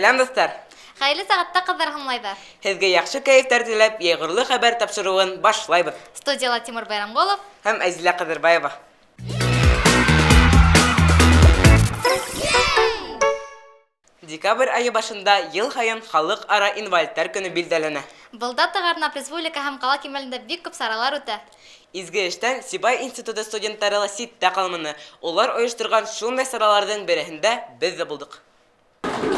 Сәләм, дуҫтар! Хәйерле сәғәттә, ҡыҙҙар һәм малайҙар! Һеҙгә яҡшы кәйефтәр теләп, Йәйғорло хәбәр тапшырыуын башлайбыҙ. Студияла Тимур Байрамғолов һәм Әзилә Ҡыҙырбаева. Декабрь айы башында йыл һайын Халыҡ-ара инвалидтар көнө билдәләнә. Был датаға арнап республика һәм ҡала кимәлендә бик күп саралар үтә. Изге эштән Сибай институты студенттары ла ситтә ҡалманы. Улар ойошторған шундай сараларҙың береһендә беҙ ҙә булдыҡ.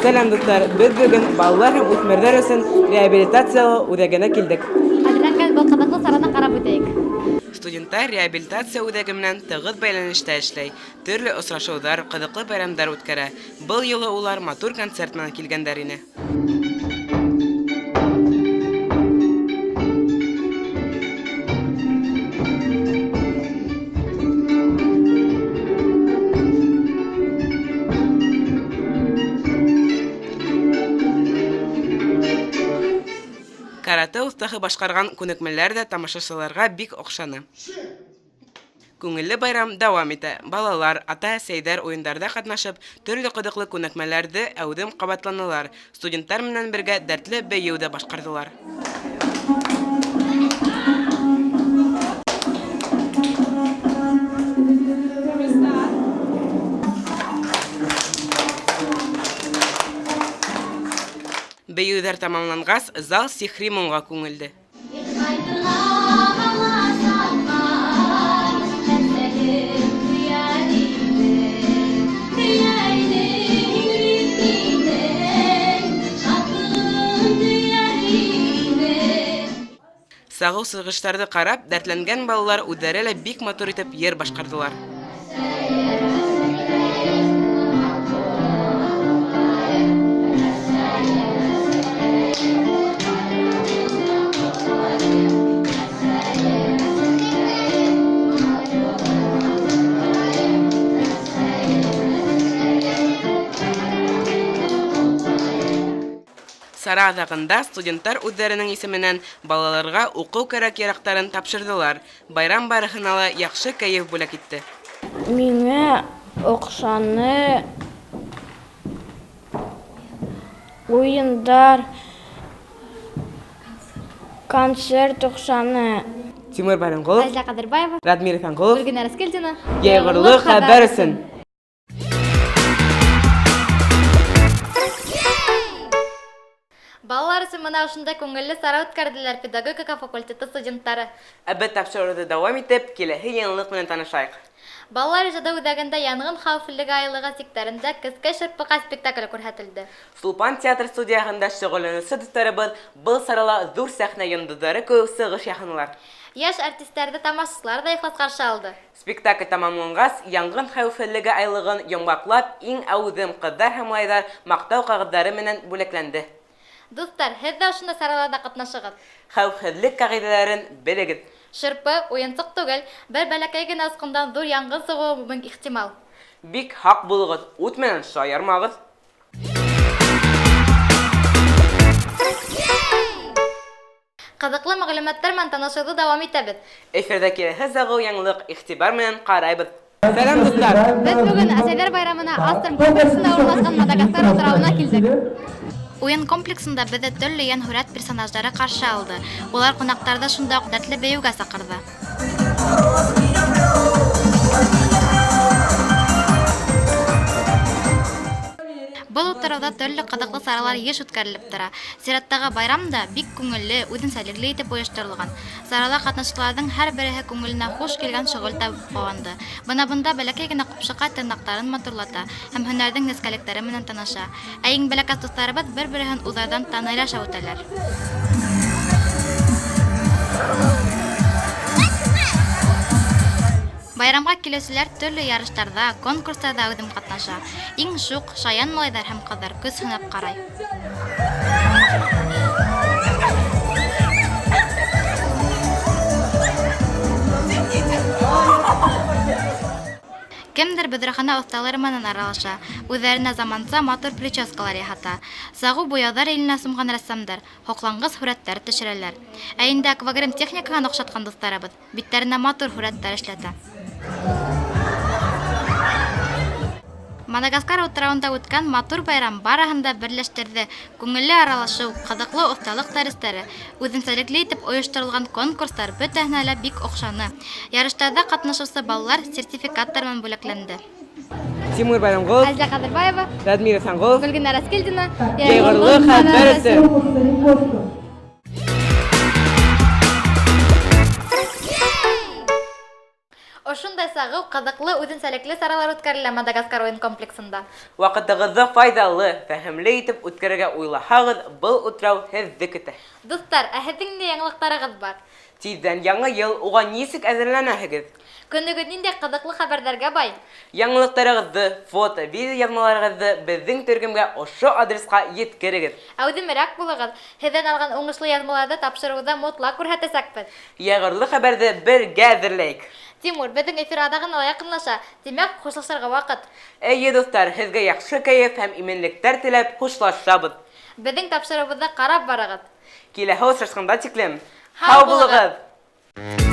Сәләм, дуҫтар! Беҙ бөгөн балалар һәм үҫмерҙәр өсөн реабилитациялау үҙәгенә килдек. Әҙерләнгән был ҡыҙыҡлы сараны ҡарап үтәйек. Студенттар реабилитация үҙәге менән тығыҙ бәйләнештә эшләй, төрлө осрашыуҙар, ҡыҙыҡлы байрамдар үткәрә. Был юлы улар матур концерт менән килгәндәр ине. Каратэ оҫтаһы башҡарған күнекмәләр ҙә тамашасыларға бик оҡшаны. Күңелле байрам дауам итә. Балалар, ата-әсәйҙәр уйындарҙа ҡатнашып, төрлө ҡыҙыҡлы күнекмәләрҙе әүҙем ҡабатланылар. Студенттар менән бергә дәртле бейеү ҙә башҡарҙылар. Бейеүҙәр тамамланғас, зал сихри моңға күмелде. Сағыу сығыштарҙы ҡарап, дәртләнгән балалар үҙҙәре лә бик матур итеп йыр башҡарҙылар. Сара аҙағында студенттар үҙҙәренең исеменән балаларға уҡыу кәрәк-яраҡтарын тапшырҙылар. Байрам барыһына ла яҡшы кәйеф бүләк итте. Миңә оҡшаны уйындар, концерт оҡшаны. Тимур Байрамғолов, Әзилә Ҡәҙербаева, Радмир Иҫәнғолов, Гөлгенә Рәскелдина. Йәйғорло хәбәр өсөн. Балалар өсөн бына ошондай күңелле сара үткәрҙеләр педагогика факультеты студенттары. Ә беҙ тапшырыуҙы дауам итеп, киләһе яңылыҡ менән танышайыҡ. Балалар ижады үҙәгендә янғын хәүефлелеге айлығы сиктәрендә Кескәй шырпыҡай спектакле күрһәтелде. Сулпан театр студияһында шөғөлләнеүсе дуҫтарыбыҙ был сарала ҙур сәхнә йондоҙҙары кеүек сығыш яһанылар. Йәш артистәрҙе тамашасылар ҙа ихлас ҡаршы алды. Спектакль тамамланғас, янғын хәүефһеҙлеге айлығын йомғаҡлап, иң әүҙем ҡыҙҙар һәм малайҙар маҡтау ҡағыҙҙары менән бүләкләнде. Дуҫтар, һеҙ ҙә ошондай сараларҙа ҡатнашығыҙ. Хәүефһеҙлек ҡағиҙәләрен белегеҙ. Шырпы уйынсыҡ түгел, бер бәләкәй генә осҡондан ҙур янғын сығыуы мөмкин ихтимал. Бик һаҡ булығыҙ, ут менән шаярмағыҙ. Ҡыҙыҡлы мәғлүмәттәр менән танышыуҙы дауам итәбеҙ. Эфирҙа киләһе сағыу яңылыҡ иғтибар менән ҡарайбыҙ. Сәләм, дуҫтар! Беҙ бөгөн Әсәйҙәр байрамына Астром комплексында урынлашҡан Мадагаскар утрауына килдек. Уйын комплексында беҙҙе төрлө йән-һүрәт персонаждары ҡаршы алды. Улар ҡунаҡтарҙы шунда уҡ дәртле бейеүгә саҡырҙы. Был утрауҙа төрлө ҡыҙыҡлы саралар йыш үткәрелеп тора. Сираттағы байрам да бик күңелле, үҙенсәлекле итеп ойошторолған. Сарала ҡатнашыусыларҙың һәр береһе күңеленә хуш килгән шөғөл табып ҡыуанды. Бына бында бәләкәй генә ҡупшыҡай тырнаҡтарын матурлата һәм һөнәрҙең нескәлектәре менән таныша. Ә иң бәләкәс дуҫтарыбыҙ бер-береһен уҙарҙан тоннель аша үтәләр. Байрамға килеүселәр төрлө ярыштарҙа, конкурстарҙа әүҙем ҡатнаша. Иң шуҡ, шаян малайҙар һәм ҡыҙҙар көс һынап ҡарай. Кемдер бөҙрәхана оҫталары менән аралаша, үҙҙәренә заманса матур прическалар яһата. Сағыу буяуҙар иленә сумған рәссамдар һоҡланғыс һүрәттәр төшөрәләр. Ә инде аквагрим техникаһын оҡшатҡан дуҫтарыбыҙ биттәренә матур һүрәттәр эшләтә. Мадагаскар утрауында үткән матур байрам барыһын да берләштерҙе. Күңелле аралашыу, ҡыҙыҡлы оҫталыҡ дәрестәре, үҙенсәлекле итеп ойошторолған конкурстар бөтәһенә лә бик оҡшаны. Ярыштарҙа ҡатнашыусы балалар сертификаттар менән бүләкләнде. Тимур Байрамғолов, Әлзә Ҡадырбаева, Радмир Иҫәнғолов, Гөлгенә Раскилдина, Йәйғорло хәбәр өсөн. Ошондай сағыу, ҡыҙыҡлы, үҙенсәлекле саралар үткәрелә Мадагаскар уйын комплексында. Ваҡытығыҙҙы файҙалы, фәһемле итеп үткәрергә уйлаһағыҙ, был утрау һеҙҙе көтә. Дуҫтар, ә һеҙҙең ниндәй яңылыҡтарығыҙ бар? Тиҙҙән Яңы йыл, уға нисек әҙерләнәһегеҙ? Көнөгөҙ ниндәй ҡыҙыҡлы хәбәрҙәргә бай? Яңылыҡтарығыҙҙы, фото, видео яҙмаларығыҙҙы беҙҙең төркөмгә ошо адресҡа еткерегеҙ. Әүҙемерәк булығыҙ, һеҙҙән алған уңышлы яҙмаларҙы тапшырыуҙа мотлаҡ күрһәтәсәкбеҙ. Йәйғорло хәбәрҙе бергә әҙерләйек. Тимур, беҙҙең эфир аҙағына ла яҡынлаша, тимәк, хушлашырға ваҡыт. Эйе, дуҫтар, һеҙгә яҡшы кәйеф һәм именлектәр теләп хушлашабыҙ. Беҙҙең тапшырыуыбыҙҙы ҡарап барығыҙ. Киләһе осрашҡанға тиклем Һау һау булығыҙ!